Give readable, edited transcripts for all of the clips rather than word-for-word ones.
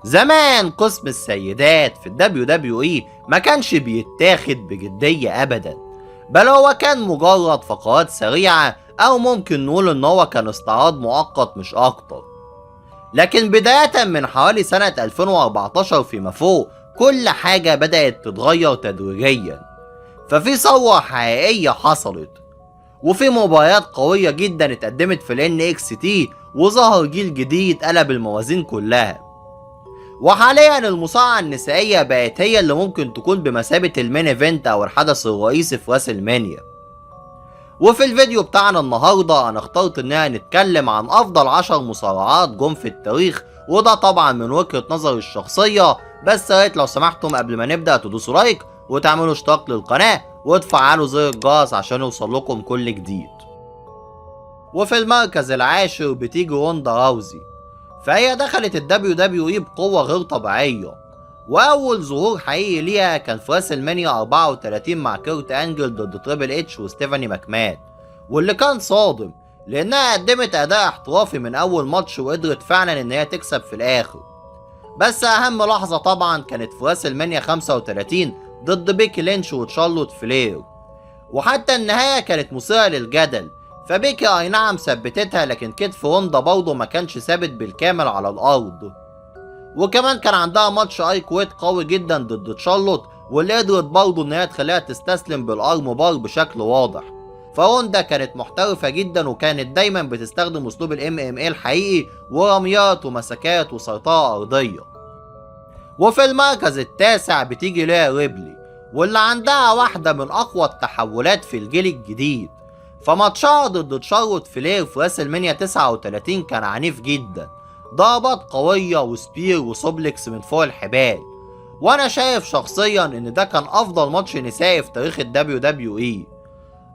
زمان قسم السيدات في ال WWE ما كانش بيتاخد بجدية ابدا، بل هو كان مجرد فقرات سريعة، او ممكن نقول ان هو كان استعراض مؤقت مش اكتر. لكن بداية من حوالي سنة 2014 فيما فوق كل حاجة بدأت تتغير تدريجيا، ففي ثورة حقيقية حصلت، وفي مباريات قوية جدا اتقدمت في ال NXT، وظهر جيل جديد قلب الموازين كلها. وحاليا المصارعة النسائية بقت هي اللي ممكن تكون بمثابة ال main event او الحدث الرئيسي في WrestleMania. وفي الفيديو بتاعنا النهاردة انا اخترت اننا نتكلم عن افضل 10 مصارعات جم في التاريخ، وده طبعا من وجهة نظري الشخصية. بس يا ريت لو سمحتم قبل ما نبدأ تدوسوا like وتعملوا اشتراك للقناة وتفعلوا زر الجرس عشان يوصل لكم كل جديد. وفي المركز العاشر بتيجي روندا راوزي، فهي دخلت ال WWE بقوة غير طبيعية، وأول ظهور حقيقي ليها كان في WrestleMania 34 مع كيرت أنجل ضد تريبل اتش وستيفاني ماكمان، واللي كان صادم لأنها قدمت أداء احترافي من أول ماتش وقدرت فعلا إن هي تكسب في الآخر. بس أهم لحظة طبعا كانت في WrestleMania 35 ضد بيكي لينش وتشارلوت فلير، وحتى النهاية كانت مثيرة للجدل، فبيكي أي نعم ثبتتها، لكن كتف روندا برضه ما كانش ثابت بالكامل على الأرض. وكمان كان عندها ماتش I Quit قوي جدا ضد تشارلوت، واللي قدرت برضه ان هي تخليها تستسلم بال arm bar بشكل واضح. فروندا كانت محترفة جدا، وكانت دايما بتستخدم اسلوب ال MMA الحقيقي ورميات ومسكات وسيطرة ارضية. وفي المركز التاسع بتيجي ريا ريبلي، واللي عندها واحدة من اقوى التحولات في الجيل الجديد. فماتشها ضد تشارلوت فلير في WrestleMania 39 كان عنيف جدا، ضربات قوية و spear و suplex من فوق الحبال، وانا شايف شخصيا ان ده كان افضل ماتش نسائي في تاريخ ال WWE.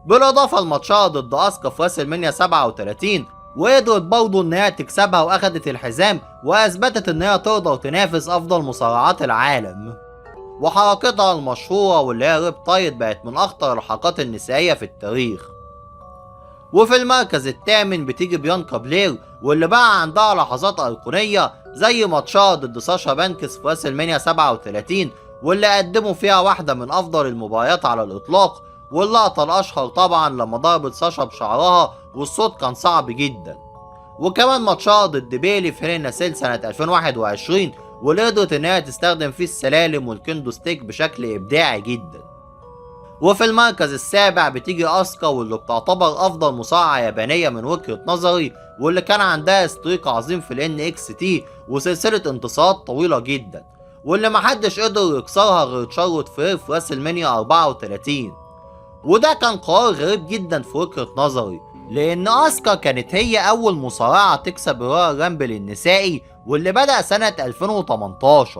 بالاضافة لماتشها ضد اسكا في WrestleMania 37، وقدرت برضه ان هي تكسبها واخدت الحزام، واثبتت ان هي تقدر تنافس افضل مصارعات العالم. وحركتها المشهورة واللي هي Riptide بقت من اخطر الحركات النسائية في التاريخ. وفي المركز الثامن بتيجي بيانكا بلير، واللي بقى عندها لحظات أيقونية زي ماتشها ضد ساشا بانكس في WrestleMania 37، واللي قدموا فيها واحدة من أفضل المباريات على الإطلاق، واللقطة الأشهر طبعا لما ضربت ساشا بشعرها والصوت كان صعب جدا. وكمان ماتشها ضد بيلي في Hell in a Cell سنة 2021، واللي قدرت إنها تستخدم فيه السلالم وال kendo stick بشكل إبداعي جدا. وفي المركز السابع بتيجي اسكا، واللي بتعتبر افضل مصارعة يابانية من وجهة نظري، واللي كان عندها streak عظيم في ال NXT وسلسلة انتصارات طويلة جدا، واللي محدش قدر يكسرها غير تشارلوت فلير في WrestleMania 34. وده كان قرار غريب جدا في وجهة نظري، لان اسكا كانت هي اول مصارعة تكسب Royal Rumble النسائي واللي بدأ سنة 2018،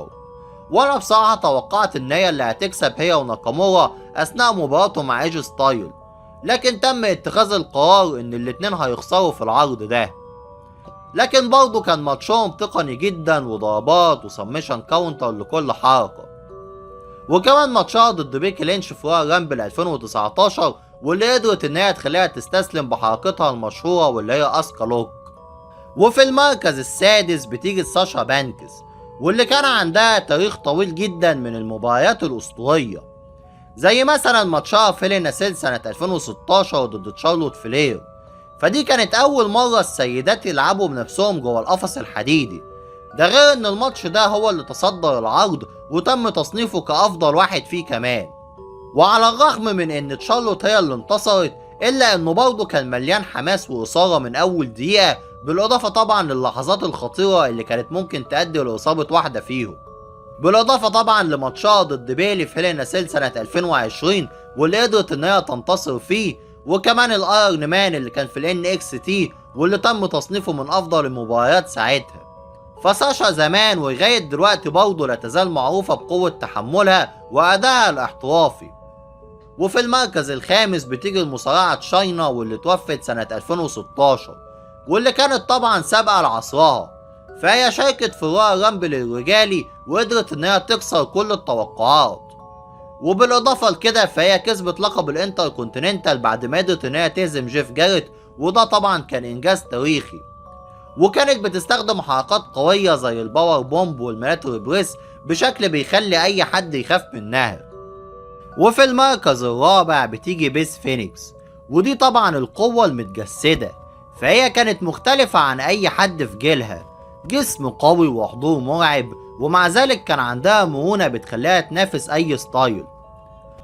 وانا بصراحة توقعت ان هي اللي هتكسب هي وناكامورا اثناء مباراته مع ايجي ستايل، لكن تم اتخاذ القرار ان الاتنين هيخسروا في العرض ده. لكن برضه كان ماتشهم تقني جدا وضربات و submission counter لكل حركة. وكمان ماتشها ضد بيكي لينش في Royal Rumble 2019، واللي قدرت ان هي تخليها تستسلم بحركتها المشهورة واللي هي Asuka Lock. وفي المركز السادس بتيجي ساشا بانكس، واللي كان عندها تاريخ طويل جدا من المباريات الأسطورية، زي مثلا ماتشها في Hell in a Cell سنة 2016 ضد تشارلوت فلير، فدي كانت أول مرة السيدات يلعبوا بنفسهم جوه القفص الحديدي. ده غير ان الماتش ده هو اللي تصدر العرض وتم تصنيفه كأفضل واحد فيه كمان. وعلى الرغم من ان تشارلوت هي اللي انتصرت، الا انه برضه كان مليان حماس وإثارة من اول دقيقة، بالاضافة طبعا للحظات الخطيرة اللي كانت ممكن تؤدي لإصابة واحدة فيهم. بالاضافة طبعا لماتشها ضد بيلي في Hell in a Cell سنة 2020، واللي قدرت ان هي تنتصر فيه، وكمان ال Iron Man اللي كان في ال NXT واللي تم تصنيفه من افضل المباريات ساعتها. فساشا زمان ولغاية دلوقتي برضه لا تزال معروفة بقوة تحملها وأدائها الاحترافي. وفي المركز الخامس بتيجي المصارعة شاينا، واللي توفت سنة 2016، واللي كانت طبعا سابقة لعصرها، فهي شاركت في Royal Rumble الرجالي وقدرت ان هي تكسر كل التوقعات. وبالاضافة لكده فهي كسبت لقب الانتر كونتيننتال بعد ما قدرت ان هي تهزم جيف جاريت، وده طبعا كان انجاز تاريخي. وكانت بتستخدم حركات قوية زي ال power bomb وال military press بشكل بيخلي أي حد يخاف منها. وفي المركز الرابع بتيجي بيث فينيكس، ودي طبعا القوة المتجسدة، فهي كانت مختلفة عن أي حد في جيلها، جسم قوي وحضور مرعب، ومع ذلك كان عندها مرونة بتخليها تنافس أي style.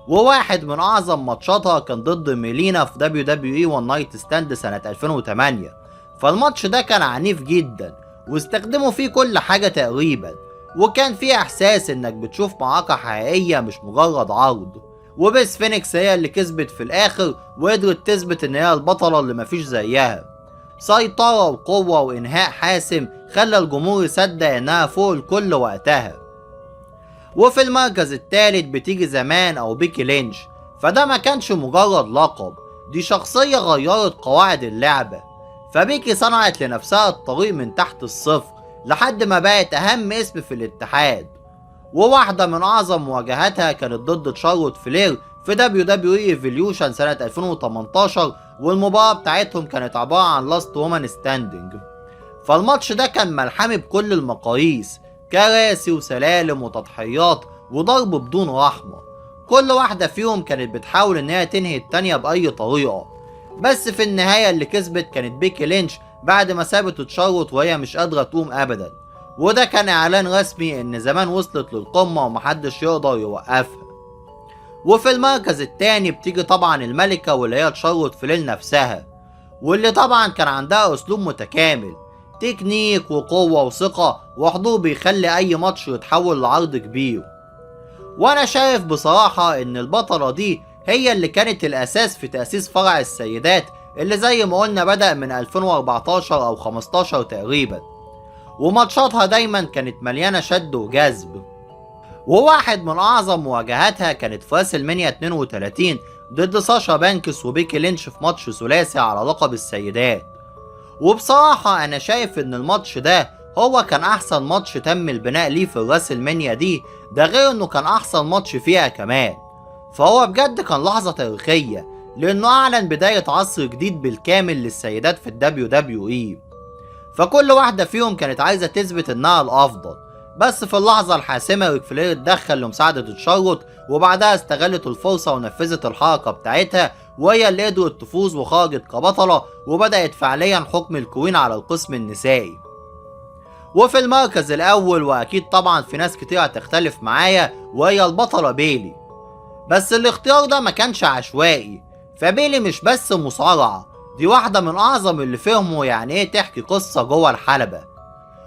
وواحد من أعظم ماتشاتها كان ضد ميلينا في WWE One Night Stand سنة 2008. فالماتش ده كان عنيف جدا واستخدموا فيه كل حاجة تقريبا، وكان فيه احساس انك بتشوف معركة حقيقية مش مجرد عرض. وبيث فينيكس هي اللي كسبت في الاخر وقدرت تثبت ان هي البطلة اللي مفيش زيها. سيطرة وقوة وانهاء حاسم خلى الجمهور يصدق انها فوق الكل وقتها. وفي المركز الثالث بتيجي The Man او بيكي لينش، فده ما كانش مجرد لقب، دي شخصية غيرت قواعد اللعبة. فبيكي صنعت لنفسها الطريق من تحت الصفر لحد ما بقت أهم اسم في الاتحاد. وواحدة من أعظم مواجهاتها كانت ضد تشارلوت فلير في WWE Evolution سنة 2018، والمباراة بتاعتهم كانت عبارة عن last woman standing. فالماتش ده كان ملحمي بكل المقاييس، كراسي وسلالم وتضحيات وضرب بدون رحمة. كل واحدة فيهم كانت بتحاول انها تنهي التانية بأي طريقة، بس في النهاية اللي كسبت كانت بيكي لينش بعد ما سابت تشارلوت وهي مش قادرة تقوم أبدا. وده كان إعلان رسمي إن The Man وصلت للقمة ومحدش يقدر يوقفها. وفي المركز التاني بتيجي طبعا الملكة واللي هي تشارلوت فلير نفسها، واللي طبعا كان عندها أسلوب متكامل، تكنيك وقوة وثقة وحضور بيخلي أي ماتش يتحول لعرض كبير. وأنا شايف بصراحة إن البطلة دي هي اللي كانت الأساس في تأسيس فرع السيدات اللي زي ما قلنا بدأ من 2014 أو 15 تقريبا، وماتشاتها دايما كانت مليانة شد وجذب. وواحد من أعظم مواجهاتها كانت في WrestleMania 32 ضد ساشا بانكس وبيكي لينش في ماتش ثلاثي على لقب السيدات. وبصراحة أنا شايف إن الماتش ده هو كان أحسن ماتش تم البناء ليه في ال WrestleMania دي، ده غير إنه كان أحسن ماتش فيها كمان. فهو بجد كان لحظة تاريخية لأنه أعلن بداية عصر جديد بالكامل للسيدات في ال WWE. فكل واحدة فيهم كانت عايزة تثبت إنها الأفضل، بس في اللحظة الحاسمة ريك فلير اتدخل لمساعدة تشارلوت، وبعدها استغلت الفرصة ونفذت الحركة بتاعتها، وهي اللي قدرت تفوز وخرجت كبطلة وبدأت فعليا حكم ال queen على القسم النسائي. وفي المركز الأول، وأكيد طبعا في ناس كتير هتختلف معايا، وهي البطلة بيلي. بس الاختيار ده ما كانش عشوائي، فبيلي مش بس مصارعة، دي واحدة من أعظم اللي فهموا يعني إيه تحكي قصة جوه الحلبة.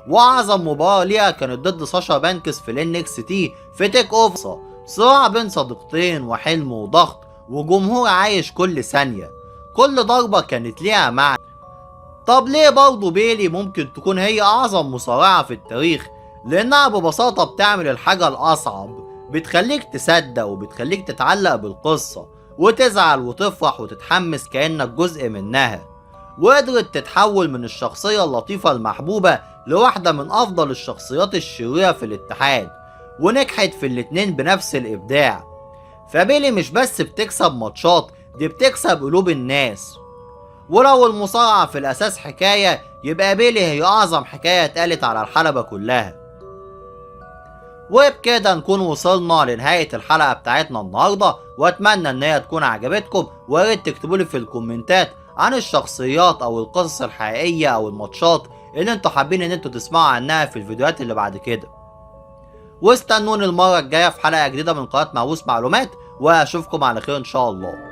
وأعظم مباراة ليها كانت ضد ساشا بانكس في ال NXT في TakeOver، صراع بين صديقتين وحلم وضغط وجمهور عايش كل ثانية، كل ضربة كانت ليها معنى. طب ليه برضه بيلي ممكن تكون هي أعظم مصارعة في التاريخ؟ لأنها ببساطة بتعمل الحاجة الأصعب، بتخليك تصدق وبتخليك تتعلق بالقصة وتزعل وتفرح وتتحمس كأنك جزء منها، وقدرت تتحول من الشخصية اللطيفة المحبوبة لواحدة من أفضل الشخصيات الشريرة في الاتحاد، ونجحت في الاتنين بنفس الإبداع. فبيلي مش بس بتكسب ماتشات، دي بتكسب قلوب الناس. ولو المصارعة في الأساس حكاية، يبقى بيلي هي أعظم حكاية اتقالت على الحلبة كلها. وبكده نكون وصلنا لنهاية الحلقة بتاعتنا النهاردة، واتمنى ان هي تكون عجبتكم، وياريت تكتبولي في الكومنتات عن الشخصيات او القصص الحقيقية او الماتشات اللي انتوا حابين ان انتوا تسمعوا عنها في الفيديوهات اللي بعد كده. واستنوني المرة الجاية في حلقة جديدة من قناة مهووس معلومات، واشوفكم على خير ان شاء الله.